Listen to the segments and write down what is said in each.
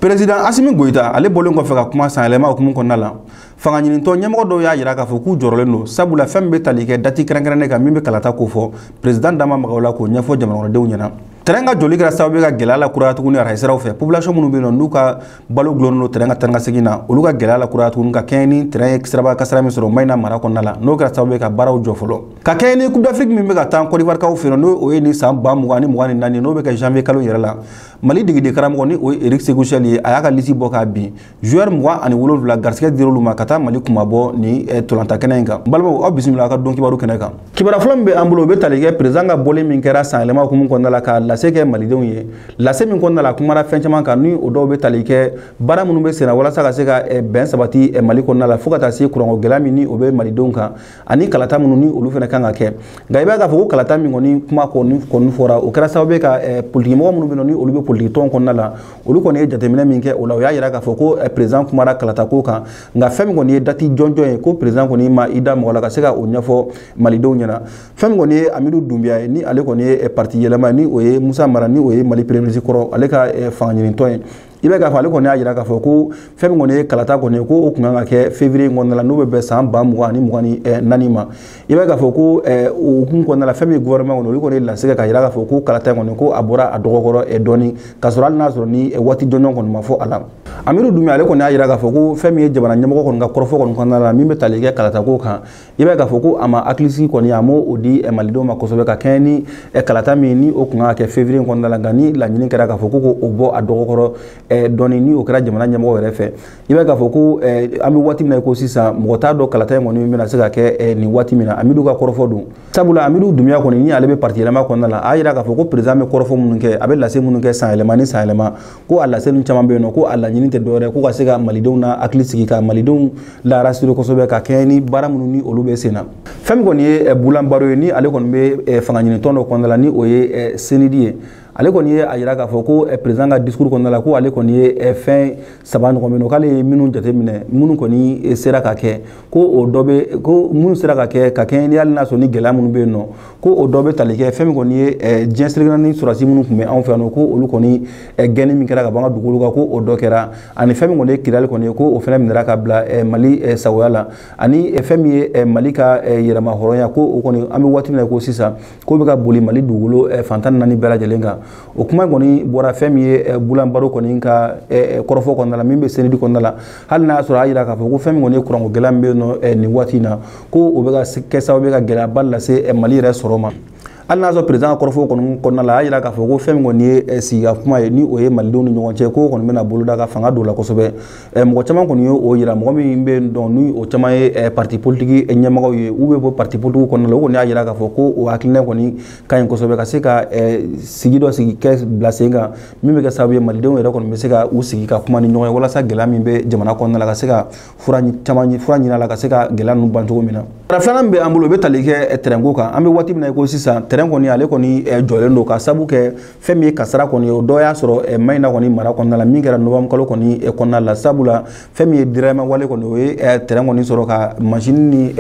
Président Assimi Goïta ale bɔlen kɔfɛ ka kuma sanyɛlɛma hukumu kɔnɔna la, fanga ɲinitɔ ɲɛmɔgɔ dɔw y'a jira k'a fɔ k'u jɔrɔlen don, sabula fɛn min bɛ tali kɛ date kɛrɛnkɛrɛnnen kan min bɛ kalata ko fɔ, président da ma maga o la k'o ɲɛfɔ jamanakɔnɔdenw ɲɛna. Train ka jɔli kɛra sababu ye ka gɛlɛya la kuraya tuguni arajo siraw fɛ. Population minnu bɛ yen nɔ n'u ka balo gulonnen don train ka taa ni ka segin na, olu ka gɛlɛya la kuraya tuguni ka kɛɲɛ ni train ye siraba kasara min sɔrɔ Mayina mara kɔnɔna la, n'o kɛra sababu ye ka baaraw jɔ fɔlɔ. Ka kɛɲɛ ni Coupe d'Afrique min bɛ ka taa Côte d'Ivoire kaw fɛ yen, n'o ye ni san 2024, n'o bɛ kɛ janvier kalo yɛrɛ la, Mali degeden karamɔgɔ ni o ye Eric Sékou Chelle ye, a y'a ka liste bɔ k'a bin, joueur 27 garisɛgɛ dir'olu ma ka taa Mali kunmabɔ ni tolanta kɛnɛ in kan. N balimaw, aw bisimila aw ka don kibaru kɛnɛ kan. Kibaruya fɔlɔ min bɛ an bolo, o bɛ tali kɛ président ka bɔli min kɛra san yɛlɛma hukumu kɔnɔna la ka lase kɛ malidenw ye. Lase min kɔnɔna la, a kumara fɛn caman kan, ni o dɔw bɛ tali kɛ baara minnu bɛ senna walasa ka se ka bɛn sabati Mali kɔnɔna la, fo ka taa se kuranko gɛlɛya min ni o bɛ malidenw kan, ani kalata minnu ni olu fana kan ka kɛ. Nka i b'a k'a fɔ ko kalata min kɔni kuma kɔni fɔra, o kɛra sababu ye ka politikimɔgɔ minnu bɛ yen nɔ ni olu bɛ politiki tɔn kɔnɔna la, olu kɔni ye jateminɛ min kɛ o la, o y'a jira k'a fɔ ko président kumara kalata ko kan, nka fɛn min kɔni ye date jɔnjɔn ye, ko président kɔni ma i da mɔgɔ la ka se ka o ɲɛfɔ malidenw ɲɛna. Fɛn min kɔni ye Amidu Dunbiya ye, ni ale kɔni ye parti yɛlɛma, ni o ye Musa Mara, ni o ye Mali premier ministre kɔrɔ, ale ka fanga ɲinitɔn ye, i bɛ k'a fɔ ale kɔni y'a jira k'a fɔ ko fɛn min kɔni ye kalata kɔni ye, ko o kun kan ka kɛ février in kɔnɔna la, n'o bɛ bɛn san 2024 ma. I bɛ k'a fɔ ko o hukumu kɔnɔna la, fɛn min ye gouvernement kɔni, olu kɔni ye lase kɛ k'a jira k'a fɔ ko kalata in kɔni, ko a bɔra a dɔgɔkɔrɔ dɔɔni, k'a sɔrɔ hali n'a sɔrɔ ni waati jɔnjɔn kɔni ma fɔ a la. Amidu Dunbiya ale kɔni y'a jira k'a fɔ ko fɛn min ye jamana ɲɛmɔgɔ kɔni ka kɔrɔfɔ kɔni kɔnɔna la min bɛ tali kɛ kalata ko kan, i bɛ k'a fɔ ko a ma hakilisigi kɔni, a m'o di malidenw ma kosɛbɛ, ka kɛɲɛ ni kalata min ni o kun kan ka kɛ février in kɔnɔna la, nka ni laɲini kɛra k'a fɔ ko k'o bɔ a dɔgɔkɔrɔ dɔɔni, ni o kɛra jamana ɲɛmɔgɔ yɛrɛ fɛ. I bɛ k'a fɔ ko an bɛ waati min na i ko sisan, mɔgɔ t'a dɔn kalata in kɔni bɛna se ka kɛ nin waati min na. Amidu ka kɔrɔfɔ don, sabula Amidu Dunbiya kɔni ni ale bɛ parti yɛlɛma kɔnɔna la, a y'a jira k'a fɔ ko président bɛ kɔrɔfɔ minnu kɛ, a bɛ lase minnu kɛ san yɛlɛma ni san yɛlɛma, ko a lase ninnu caman bɛ yen nɔ, ko a laɲini tɛ dɔwɛrɛ ko ka se ka malidenw na hakili sigi, ka malidenw la rassurer kosɛbɛ, ka kɛɲɛ ni baara minnu ni olu bɛ sen na. Fɛn min kɔni ye Bulan Baro ye, ni ale kɔni bɛ fanga ɲinitɔn dɔ kɔnɔna la, ni o ye CNID ye, ale kɔni ye a jira k'a fɔ ko président ka discours kɔnɔna la, ko ale kɔni ye fɛn saba ɲɔgɔn bɛ yen nɔ, k'ale ye minnu jateminɛ, minnu kɔni sera ka kɛ, ko o dɔ bɛ ko minnu sera ka kɛ ka kɛɲɛ ni hali n'a sɔrɔ ni gɛlɛya minnu bɛ yen nɔ, ko o dɔ bɛ tali kɛ fɛn min kɔni ye diɲɛ seleke naani sɔrɔdasi minnu tun bɛ anw fɛ yan nɔ, ko olu kɔni gɛnni min kɛra ka bɔ an ka dugukolo kan, ko o dɔ kɛra, ani fɛn min kɔni ye Kidali kɔni ye, ko o fana minɛra ka bila Mali sagoya la, ani fɛn min ye Mali ka yɛrɛma hɔrɔnya, ko o kɔni an bɛ waati min na ko sisan, k'o bɛ ka boli Mali dugukolo fan 14 bɛɛ lajɛlen kan. O kuma kɔni bɔra fɛn min ye Bulan Baro kɔni ka kɔrɔfɔ kɔnɔna la min bɛ CNID kɔnɔna la, hali n'a y'a sɔrɔ a yira k'a fɔ ko fɛn min kɔni ye kuranko gɛlɛya min bɛ yen nɔ nin waati in na, ko o bɛ ka kɛ sababu ye ka gɛlɛyaba lase Mali yɛrɛ sɔrɔ ma. Hali n'a sɔrɔ président ka kɔrɔfɔ kɔni kɔnɔna la, a y'a jira k'a fɔ ko fɛn min kɔni ye sigika kuma ye, ni o ye malidenw ni ɲɔgɔn cɛ, k'o kɔni bɛna boloda ka fanga don o la kosɛbɛ. Mɔgɔ caman kɔni ye o jira, mɔgɔ min bɛ yen dɔn ni o caman ye parti politique ɲɛmɔgɔw ye, u bɛ bɔ parti politique kɔnɔna la, o kɔni y'a jira k'a fɔ ko o hakilina kɔni ka ɲi kosɛbɛ, ka se ka sigi dɔ sigi kɛ bila sen kan min bɛ kɛ sababu ye malidenw yɛrɛ kɔni bɛ se ka u sigi ka kuma ni ɲɔgɔn ye, walasa gɛlɛya min bɛ jamana kɔnɔna la ka se ka fura caman fura ɲini a la, ka se ka gɛlɛya ninnu ban cogo min na. Filanan min bɛ an bolo, o bɛ tali kɛ tɛrɛnko kan. An bɛ waati min na i ko sisan, tɛrɛn kɔni ale kɔni jɔlen don, ka sabu kɛ fɛn min ye kasara kɔni ye, o dɔ y'a sɔrɔ Mayina kɔni mara kɔnɔna la min kɛra novembre kalo kɔni kɔnɔna la, sabula fɛn min ye déraillement wale kɔni, o ye tɛrɛn kɔni sɔrɔ ka machine ni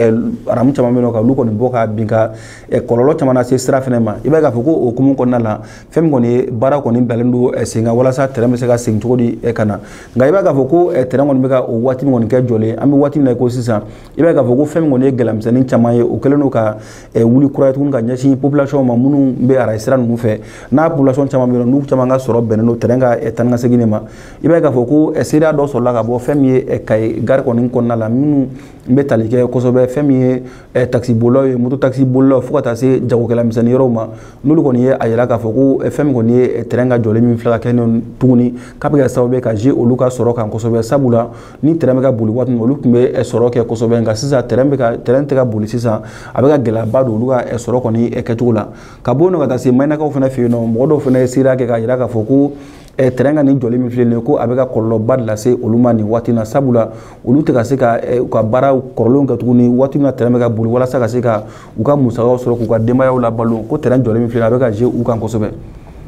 ramu caman bɛ yen nɔ ka olu kɔni bɔ ka bin, ka kɔlɔlɔ caman lase sira fɛnɛ ma. I b'a ye k'a fɔ ko o hukumu kɔnɔna la, fɛn min kɔni ye baara kɔni bilalen don sen kan walasa tɛrɛn bɛ se ka segin cogo di ka na. Nka i b'a ye k'a fɔ ko tɛrɛn kɔni bɛ ka o waati min kɔni kɛ jɔlen, an bɛ waati min na i ko sisan, i b'a ye k'a fɔ ko fɛn min kɔni ye gɛlɛyamisɛnnin caman ye, o kɛlen don ka wuli kura ye tuguni ka ɲɛsin population ma minnu bɛ arajo sira ninnu fɛ, n'a population caman bɛ yen nɔ n'u caman ka sɔrɔ bɛnnen don tɛrɛn ka taa ni ka segin de ma. I b'a ye k'a fɔ ko seereya dɔ sɔrɔla ka bɔ fɛn min ye Kayi gare kɔni kɔnɔna la, minnu bɛ tali kɛ kosɛbɛ fɛn min ye taxi bolilaw ye, moto taxi bolilaw, fo ka taa se jagokɛla misɛnnin yɔrɔw ma, n'olu kɔni ye a yira k'a fɔ ko fɛn min kɔni ye tɛrɛn ka jɔlen min filɛ ka kɛ tuguni, k'a bɛ kɛ sababu ye ka jouer olu ka sɔrɔ kan kosɛbɛ, sabula ni tɛrɛn bɛ ka boli waati min olu tun bɛ sɔrɔ kɛ kosɛbɛ, nka sisan tɛrɛn tɛ ka boli sisan, a bɛ ka gɛlɛyaba don olu ka sɔrɔ kɔni kɛcogo la. Ka bɔ yen nɔ ka taa se Mayinakaw fana fɛ yen nɔ, mɔgɔ dɔw fana ye seereya kɛ k'a jira k'a fɔ ko tɛrɛn ka nin jɔli min filɛ nin ye, ko a bɛ ka kɔlɔlɔba de lase olu ma nin waati in na, sabula olu tɛ ka se ka u ka baara kɔrɔlenw kɛ tuguni waati min na tɛrɛn bɛ ka boli, walasa ka se ka u ka musakaw sɔrɔ k'u ka denbayaw labalo, ko tɛrɛn jɔli min filɛ nin ye, a bɛ ka jouer u kan kosɛbɛ.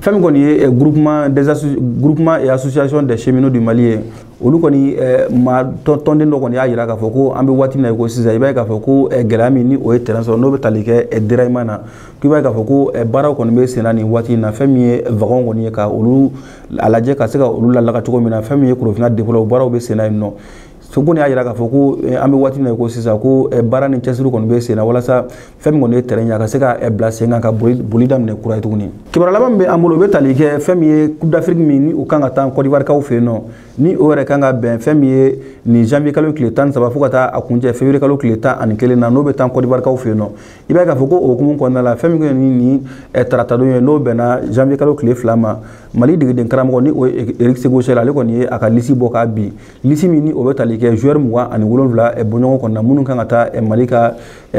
Fɛn min kɔni ye groupement et association des cheminots du Mali ye, olu kɔni maa tɔnden dɔ kɔni y'a jira k'a fɔ ko an bɛ waati min na i ko sisan, i b'a ye k'a fɔ ko gɛlɛya min ni o ye terrain sɔrɔ, n'o bɛ tali kɛ déraillement na, k'i b'a ye k'a fɔ ko baaraw kɔni bɛ sen na nin waati in na. Fɛn min ye wagon kɔni ye, ka olu a lajɛ ka se ka olu lalaga cogo min na, fɛn min ye Korofina dépôt la, o baaraw bɛ sen na yen nɔ. Soko y'a jira k'a fɔ ko an bɛ waati min na ko sisan, ko baara ni cɛsiri kɔni bɛ sen na walasa fɛn min kɔni ye terrain ye, a ka se ka bila sen kan ka boli daminɛ kura ye tuguni. Kibaruya laban min bɛ an bolo, o bɛ tali kɛ fɛn min ye Coupe d'Afrique min ni o kan ka taa Côte d'Ivoire kaw fɛ yen nɔ, ni o yɛrɛ kan ka bɛn fɛn min ye nin janvier kalo tile 13 fo ka taa a kuncɛ février kalo tile 11 na, n'o bɛ taa Côte d'Ivoire kaw fɛ yen nɔ. I b'a ye k'a fɔ ko o hukumu kɔnɔna la, fɛn min kɔni ni taratadon ye, n'o bɛnna janvier kalo tile 2 ma, Mali degeden karamɔgɔ ni o ye Eric Sékou Chelle, ale kɔni ye a ka liste bɔ k'a bin, liste min ni o bɛ tali kɛ joueur 27 bɔɲɔgɔn kɔnɔna minnu kan ka taa Mali ka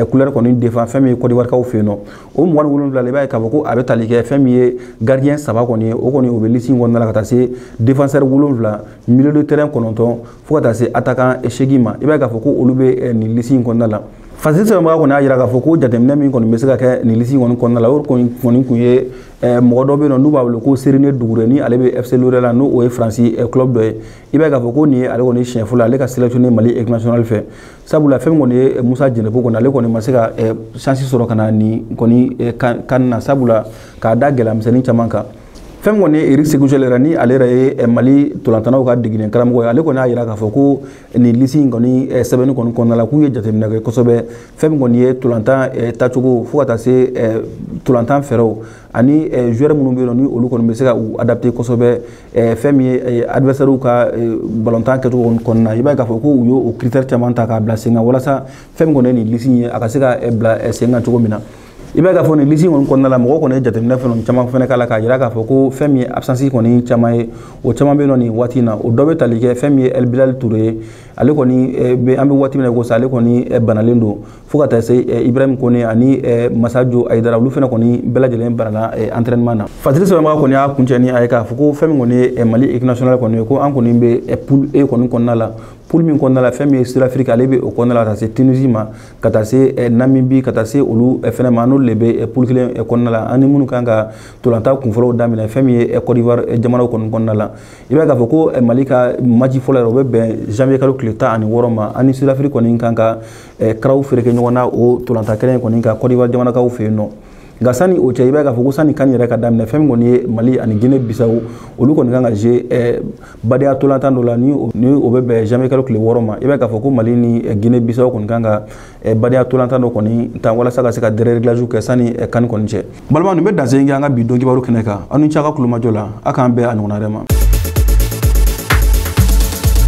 couleur kɔni défend fɛn min ye Côte d'Ivoire kaw fɛ yen nɔ. O 27 la, i b'a ye k'a fɔ ko a bɛ tali kɛ fɛn min ye gardien 3 kɔni ye, o kɔni o bɛ liste in kɔnɔna la, ka taa se défenseur 7, milieu de terrain 9, fo ka taa se attaquant 8 ma. I b'a ye k'a fɔ ko olu bɛ nin liste in kɔnɔna la. Fasiri sɛbɛnbaga kɔni y'a jira k'a fɔ ko jateminɛ min kɔni bɛ se ka kɛ nin liste in kɔni kɔnɔna la, o kɔni kun ye mɔgɔ dɔ bɛ yen nɔ n'u b'a wele ko Serine Dugure, ni ale bɛ FC Lorient la, n'o ye Faransi club dɔ ye. I b'a ye k'a fɔ ko nin ye ale kɔni siɲɛ fɔlɔ ale ka sélectionné Mali équipe nationale fɛ, sabula fɛn min kɔni ye Musa Jɛnɛpo kɔni, ale kɔni ma se ka chance sɔrɔ ka na nin kɔni kan na, sabula k'a da gɛlɛyamisɛnnin caman kan. Fɛn min kɔni ye Eric Sékou Chelle yɛrɛ, ni ale yɛrɛ ye Mali ntolantanaw ka degeden karamɔgɔ ye, ale kɔni y'a jira k'a fɔ ko nin liste in kɔni sɛbɛnni kɔni kɔnɔna la, k'u ye jateminɛ kɛ kosɛbɛ fɛn min kɔni ye ntolantan tacogo, fo ka taa se ntolantan fɛɛrɛw ani joueur minnu bɛ yen nɔ ni olu kɔni bɛ se ka u adapter kosɛbɛ fɛn min ye adversaire ka balontan kɛcogo kɔni kɔnɔna. I b'a ye k'a fɔ ko u y'o critère caman ta k'a bila sen kan walasa fɛn min kɔni ye nin liste in ye, a ka se ka bila sen kan cogo min na. I b'a ye k'a fɔ nin liste kɔni kɔnɔna la, mɔgɔw kɔni ye jateminɛ fɛn caman fɛnɛ k'a la k'a jira k'a fɔ ko fɛn min ye absence kɔni caman ye, o caman bɛ yen nɔ nin waati in na. O dɔ bɛ tali kɛ fɛn min ye El Bilal Touré ye, ale kɔni bɛ an bɛ waati min na i ko sisan, ale kɔni banalen don, fo ka taa se Ibrahim Kone ani Masajo Ayidara, olu fɛnɛ kɔni bɛɛ lajɛlen banana entraînement na. Fasiri sɛbɛnbaga kɔni y'a kuncɛ ni a ye k'a fɔ ko fɛn min kɔni ye Mali équipe nationale kɔni ye, ko an kɔni bɛ poule E kɔni kɔnɔna la, poule min kɔnɔna la fɛn min ye Sud-Afrique, ale bɛ o kɔnɔna la, ka taa se Tunisie ma, ka taa se Namibie, ka taa se olu fɛnɛ ma, n'olu de bɛ poule kelen kɔnɔna la, ani minnu kan ka ntolantan kunfɔlɔw daminɛ fɛn min ye Côte d'Ivoire jamanaw kɔni kɔnɔna la. I b'a ye k'a fɔ ko Mali ka match fɔlɔ yɛrɛ, o bɛ bɛn janvier kalo tile 16 ma, ani Sud-Afrique kɔni kan ka karaw feereke ɲɔgɔn na o ntolantan kelen kɔni kan Côte d'Ivoire jamanakaw fɛ yen nɔ. Nka sani o cɛ, i b'a ye k'a fɔ ko sani kan yɛrɛ ka daminɛ, fɛn min kɔni ye Mali ani Guinée Bissau, olu kɔni kan ka jouer badenya ntolantan dɔ la, ni o bɛ bɛn janvier kalo tile 6 ma. I b'a ye k'a fɔ ko Mali ni Guinée Bissau kɔni kan ka badenya ntolantan dɔ kɔni ta walasa ka se ka déréglage kɛ sani kan kɔni cɛ. Balima, nin bɛ dan kɛ an ka bi don kibaru kɛnɛ kan. Aw ni ce a ka kulomajɔ la, a k'an bɛn a ɲɔgɔnna wɛrɛ ma.